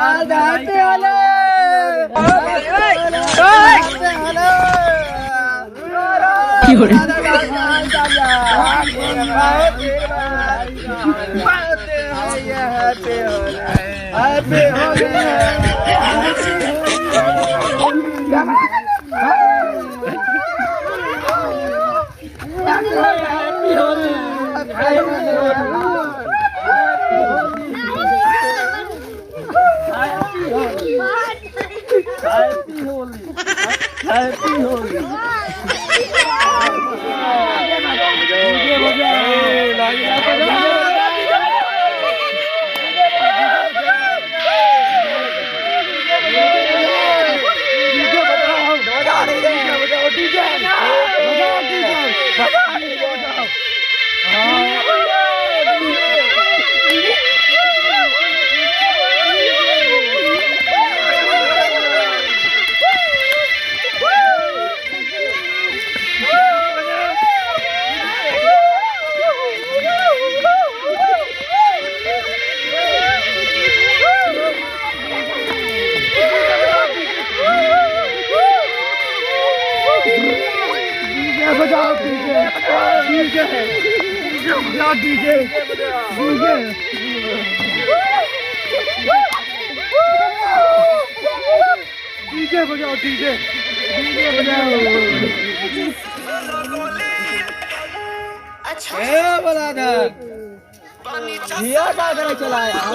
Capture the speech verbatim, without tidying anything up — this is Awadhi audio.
Happy Holi! Happy Holi! Happy Holi! Happy Holi। Happy Holi। DJ बजाओ, DJ। DJ। DJ बजाओ, DJ। DJ। DJ बजाओ, DJ। DJ बजाओ। अच्छा। ए, बलाधर। ये का करे चला यार?